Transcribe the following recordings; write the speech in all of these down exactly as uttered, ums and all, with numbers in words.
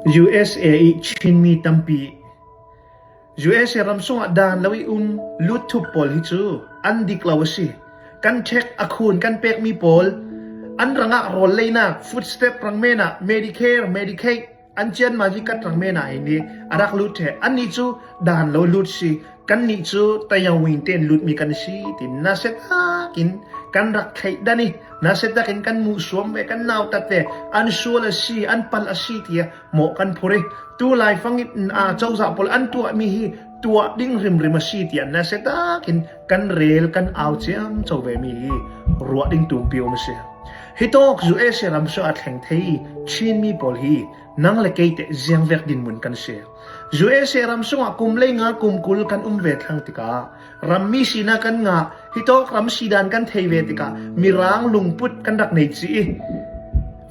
U S A i Chinmi tampi, U S A ram sungah dan lo i um lutthup pawl hi cu an dik lo a si. Kan check a khun kan pekmi pawl an rangah rawl leinak, food stamp rang menah, Medicare, Medicaid, an cian ma hi kat rang menah hi ni a rak lut ṭheh. Annih cu dan lo lut si. Kannih cu tayawi tein lutmi kan si, tin nasiatakin kan rak theih dan i, nasiatakin kan muhsuam ve, kan nautat ve, an sual a si, an palh a si, tiah mawh kan phurh i, tu laifang in, aa, cozah pawl an tuahmi hi tuah ding hrimhrim a si, tiah nasiatakin kan rel, kan au ciamco vemi hi ruah ding tumpi um a si. Hitawk U S A ram sungah a thleng thei Chinmi pawl hi nang le kei teh ziangvek dinmun kan si. U S A ram sungah kum lei nga kum kul kan um ve thlang tikah rammi sinak kan ngah, hitawk ram sidan kan thei ve tikah mirang lungput kan rak nei ci i,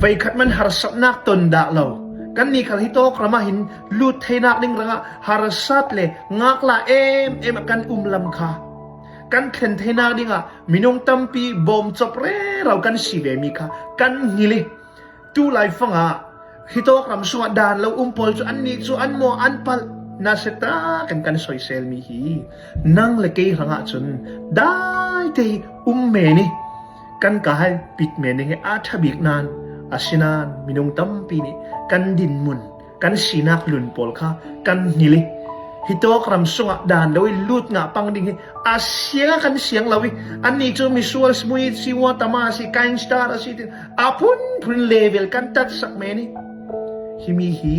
veikhat man harsatnak ton dah lo. Kannih khal hitawk ram ah hin lut theinak ding rangah harsat le ngakla em em ah kan um lam kha kan thlen theinak dingah minung tampi bawmcop rero kan si vemi kha kan hngilh i, tu laifangah hitawk ram sungah dan lo um pawl cu annih cu an mawh an palh nasiatakin kan soiselmi hi nang le kei hrangah cun dai te i um men i kan kai pit men ding hi a ṭha bik nain, asinain minung tampi nih kan dinmun, kan sinak lun pawl kha kan hngilh i, hitawk ram sungah dan lo i lut ngah pang ding hi a siang a kan siang lo i, annih cu misual, smui, siwa, tama a si, gangster a si, tin a phunphun level kan tatsak men i, himi hi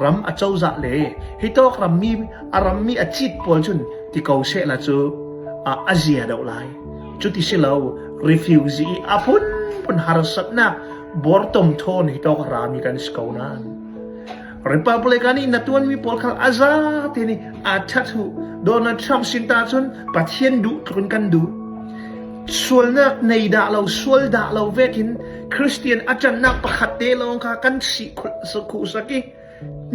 ram a cozah le hitawk rammi, a rammi a cit pawl cun ti ko sehla cu a, a zia deuh lai. Cuti si lo, refugee i a phunphun harsatnak bawrtom thawn hitawk a rami kan si ko nain, Republican i na tuanmi pawl khal a zate nih a ṭhat uh. Donald Trump sin ta cun Pathian duh tluk in kan duh. Sualnak nei dah lo, sual dah lo vekin Christian a ṭannak pakhat te lawng kha kan sih khuh sak i,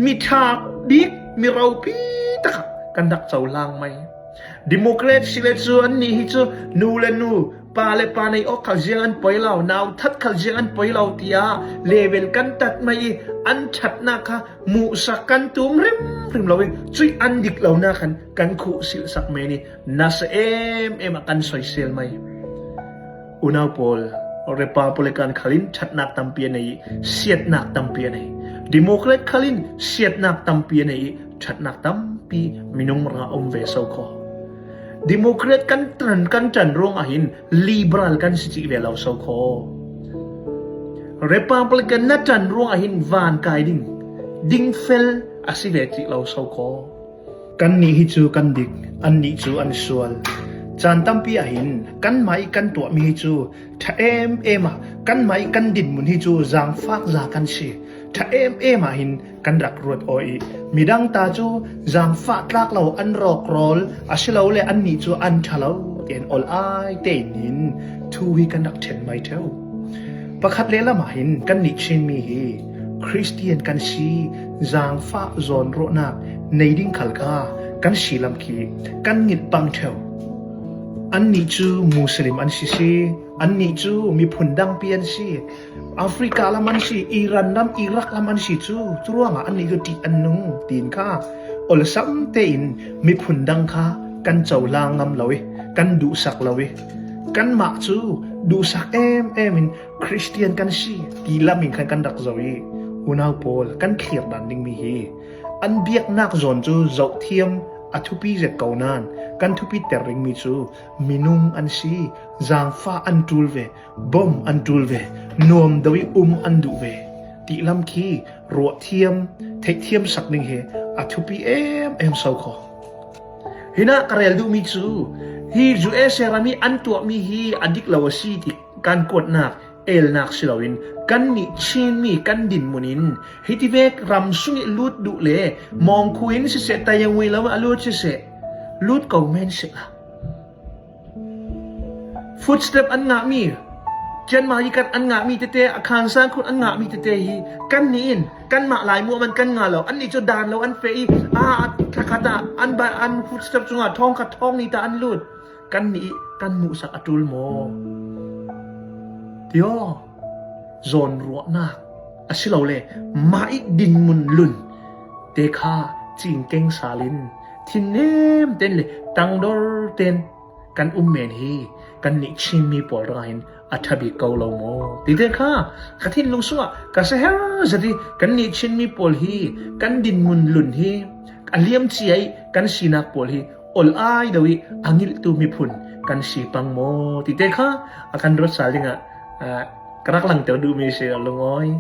mi ṭha bik, mi ropi takah kan rak cohlang mai. Democrat si le cu annih hi cu nu le nu, pa le pa nei awk khal ziang an poi lo, nau that khal ziang an poi lo, tiah level kan tat mai i, an ṭhatnak kha muhsak kan tum hrimhrim lo i, cuih an dik lonak khan kan khuh silhsak men i, nasa em em ah kan soisel mai. Unau pawl, Republican khal in ṭhatnak tampi a nei i, siatnak tampi a nei. Democrat khal in siatnak tampi a nei i, ṭhatnak tampi minung rang a um ve so kho. Democrat kan ṭan, kan ṭan ruangah hin liberal kan si cih ve lo so kho. Republican na ṭan ruangah hin van kai ding, dingfel a si ve cih lo so kho. Kannih hi cu kan dik, annih cu an sual. Caan tampi ah hin kanmah i kan tuahmi hi cu ṭha em em ah, kanmah i kan dinmun hi cu zaangfak za kan si. Ṭha em em ah hin kan rak ruat aw i, midang ta cu zaangfah tlak lo an rawk rawl, asilole annih cu an ṭha lo, tiah ol ai tein hin thu hi kan rak ṭhen mai ṭheu. Pakhat lehlam ah hin kannih Chinmi hi Christian kan si, zaangfah zawnruahnak nei ding khal kha kan si lam khi kan ngilh pang ṭheu. Annih cu Muslim an si si, annih cu miphun dangpi an si, Africa lam an si, Iran lam, Iraq lam an si cu, curuangah annih cu ṭih an nung, tiin kha olsam tein miphun dang kha kan cohlang ngam lo i, kan duhsak lo i, kanmah cu duhsak em em in Christian kan si ti lam in khan kan rak zoh i, unau pawl, kan thlir dan dingmi hi an biaknak zawn cu zohthiam a thupi zet ko nain kan thupiter dingmi cu minung an si, zaangfah an ṭul ve, bom an ṭul ve, nuam deuh i um an duh ve ti lam khi ruahthiam, theihthiam sak ding hi a thupi em em so kho. Hinah ka rel duhmi cu hi U S A ram i an tuahmi hi a dik lo a si ti kan kuatnak, elnak si loin kannih Chinmi kan dinmun in hitivek ram sung i lut duh le mawngkhu in siseh, tayangui lam a lut siseh, lut ko men sehla. Food stamp an ngahmi, cianmah i kan an ngahmi tete, a khansang khun an ngahmi tete hi kannih in kanmah lai muah man kan ngah lo. Annih cu dan lo an feh i, a, a thlakhat ah an ba, an food stamp cungah thawngkhat thawng ni ta an lut. Kannih i kan muhsak a ṭul maw? Tio, zawnruahnak. Asilole, mah i dinmun lun te kha cingkeng salin, thinnem ten le tangdor ten kan um men hi, kan nih Chin mi pawl rang hin a thabik ko lo maw? Tite kha ka thinlung sungah ka sa her zati, kan nih Chin mi pawl hi, kan dinmun lun hi, a liam ciai kan sinak pawl hi, ol ai do i a ngilhtu miphun kan si pang maw? Tite kha a kan ruat sal dingah, ah, ka rak langter duh mi si lo lungawi.